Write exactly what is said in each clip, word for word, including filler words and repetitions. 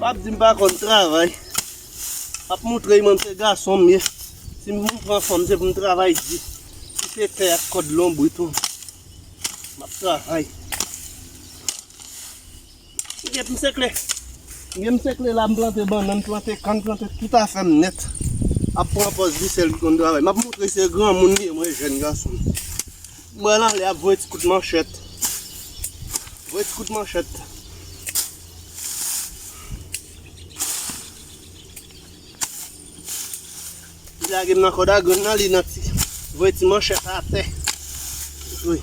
Ap di m pa konn travay. Ap moutre li, mwen se gason m ye. Si m pran fanm, se pou m travay di. Si se tè ak kòd lonbrit ou, m ap travay. M gen m sekle. M gen m sekle la, m plante bannann, plante kann, plante tout afè m nèt. Ap pran pòz di sèl ki konn travay. M ap moutre se granmoun li ye, mwen jèn gason. Mwen la, lè ap voye ti kout manchèt. Voye ti kout manchèt. Li lage m nan kòd a grenn nan, li nan ti, voye ti manchèt atè. Wi.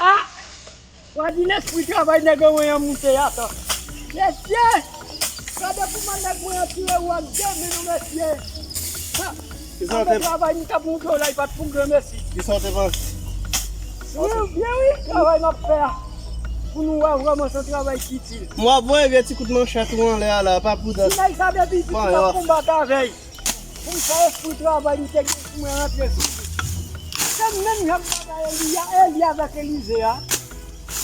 Ah! W a di lespri travay nèg an mwen an moute atò. Mesye! Gade kouman nèg mwen an tire w ak de men nou, mesye! Ha! Kisa w te travay, m t ap montre w la, li pa t pou granmesi. Kisa w te panse? Byen, byen wi, travay m ap fè a. Pou nou wè vrèman se yon travay ki itil. M w ap voye vye ti kout manchèt ou anlè a la, pa pou dat. Si nèg sa depi isit, m ap konbat avè l. Pou m fè espri travay m te gen pou mwen rantre sou li. Se menm jan m travay Eli a, Eli avèk Elize a.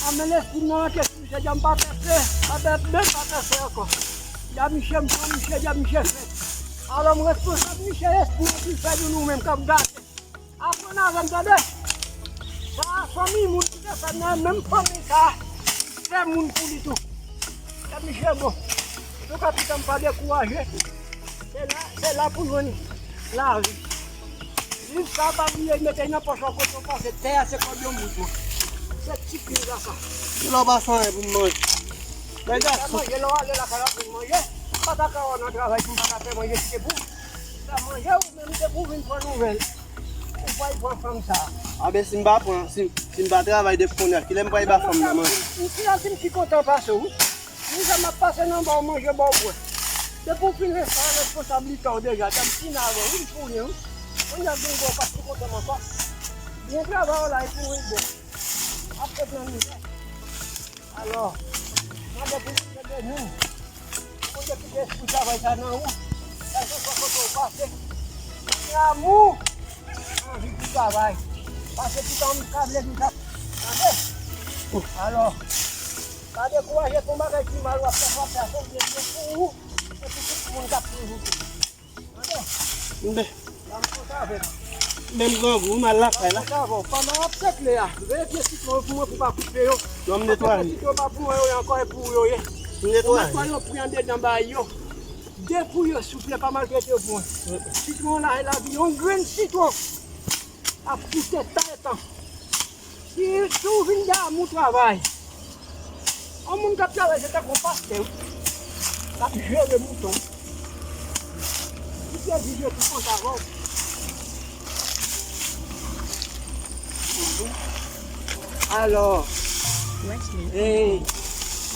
A men lespri m nan rantre sou misye, dja m pa pè fè, pa pè, menm pa pè fè ankò. Dja misye m pran misye, dja misye fè. Alò m responsab misye, espri anpil fè nou nou menm k ap gate. Aprann avè m, tande. Sa a fanmi moun ki te fè nan menm fanmi sa a, fè moun pou li tou. Kè misye bon. Antouka, pitan m pa dekouraje. Se la, se la pou jwenn lavi. Liv sa a, pa bliye mete nan pòch ou kote w pase. Tè a se kòb yon bout, man. Se ti kriz la sa. Kilè w pa fè anyen pou m manje? Nèg gason. Manje, lè w ale lakay w ap vin manje. M pa ta ka wè w nan travay si m pa ta fè manje kite pou ou. Sa manje ou menm te pou vin pran nouvèl. Ou pral pran fanm sa. A ben si m pa pran, si, si m pa travay depi kounye a, kilè m pral ba fanm nan manje? M, m, m, m, m ki kontan pase w wi. Mizè m ap pase nan ba w manje, ba w bwè. Depi w fin re-, responsabilite w deja, tanm fin avè w, wi, m pou yen wi. Kounye a gen gwo pa sou kontan m ankò. Byen travay w la, epi w ri bon. Ap fèt nan mizè. Alò, mande pou Bondye beni w. Bondye kite espri travay sa nan ou. Kèlkeswa kote w pase, gen amou, anvi pou travay. Pase pitan m ka vle di sa. Tande? Alò, pa dekouraje, se yon bagay ki mal w ap fè, w ap fè sa w vle, se pou ou, e pou tout moun k ap suiv ou tou. Tande? Men m grangou, m al lakay la. Pandan w ap sekle a, veye pye sitwon yo pou mwen pou pa koupe yo. Non, m netwaye. Pye sitwon yo pa pou mwen yo ye ankò, e pou ou yo ye. M netwaye. Ou mèt pran yon pri andedan bay yo. De pou yo, souple, pa maltrete yo pou mwen. Sitwon la, e lavi yon grenn sitwon ap pouse tan e tan. Si, si w vin damou travay, yon moun k ap travay se tankou yon pastè wi. L ap jere mouton. Li te di je tou konsa avè w. Alò, e,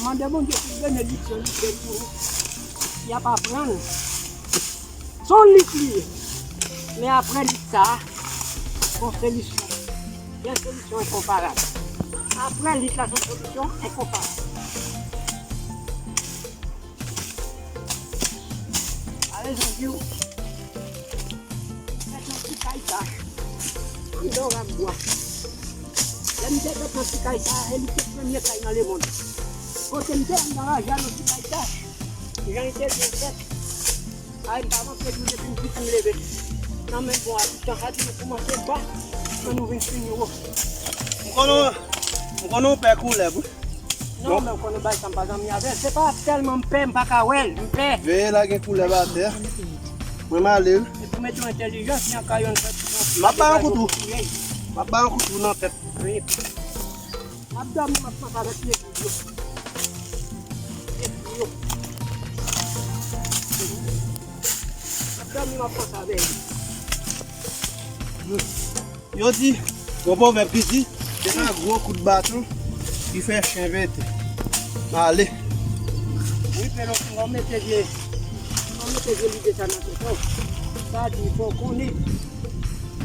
mande Bondye tout benediksyon li fè pou ou. Y ap aprann. Se yon lit li ye. Men apre lit sa a, gon solisyon. Gen solisyon enkonparab. Apre lit la, se yon solisyon enkonparab. Ale zanmi w. Fèt nan ti kay sa. Anndan yon rak bwa. Lè m te fèt nan ti kay sa, e li te premye kay nan lemonn. Kote m te anndan raje a nan ti kay sa, jan li te byen fèt. Ay, m pa manke di w depi m piti m leve. Nan men bon abitan, sa di nou koumanse ba, men nou vin fini wo. M konnen, m konnen w pè koulèb wi. Non, men w konnen bay sa m pa zanmi avè l. Se pa tèlman m pè, m pa ka wè l, m pè. Veye la gen koulèb atè. Mwen m ale wi. E pou mete yon entèlijans, yon kayon, m ap ba yon kout wi. M ap ba yon kout wi nan tèt. Wi. M ap dòmi, m ap panse avèk pye pou yo. Pye pou yo. M ap dòmi, m ap panse avèk yo. Yo di, gon pwovèb ki di, se pa gwo kout baton ki fè chen vete. M ale. Wi, Pè Lòk, m ap mete vye, m ap mete vye lide sa nan tèt ou. Sa di, fò w konnen.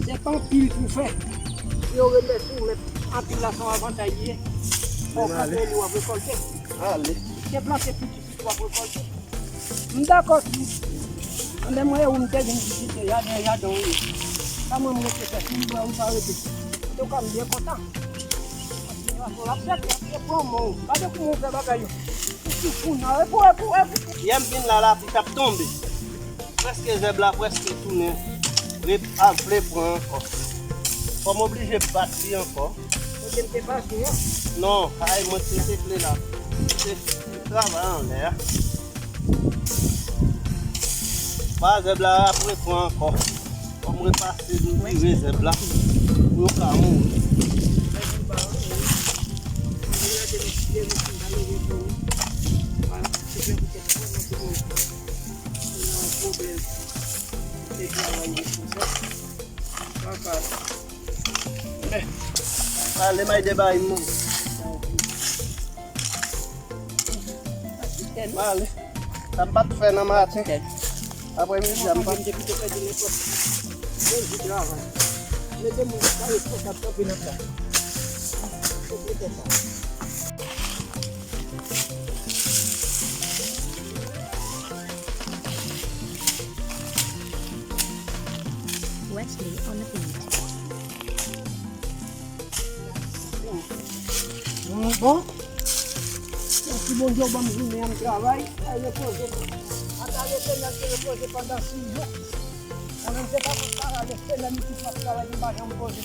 Se pa anpil pou fè. Yo remèt ou, men anpil la se yon avantay li ye. Fò w kanpe li, w ap rekòlte. Ale. Se plante piti piti, w ap rekòlte. M dakò tou. Anben mwen e ou m te vin vizite, jaden, jaden w ye. Sa mwen m rete fè, si m wè ou pa rete. Antouka, m byen kontan. L ap fèt, l ap fèt pou mwen. Gade kouman w fè bagay yo. Ou ti fou nan, e pou, e pou, e pou. Yè m vin la, lapli t ap tonbe. Prèske zèb la prèske tounen, ap vle pran ankò. Fò m oblije bat li ankò. Kote m te pase an? Non, kay mwen te sekle la. Se travay anlè a. Pa zèb la ap repran ankò. Fò m repase, m vire zèb la pou yo ka mouri. Ale, may de bay moun. Ale. Sa m pa t fè nan maten. Aprè midi a m pa. Mete moun ki pa responsab kanpe nan sa. Wesley on the beat. Bon, bon. Mèsi Bondye, w ban m jounen an, m travay. Ay, repoze. Ata rete nan te repoze pandan sis jou. Mwen menm, se pa pou travay, se lè m di m ap travay, m pa janm poze.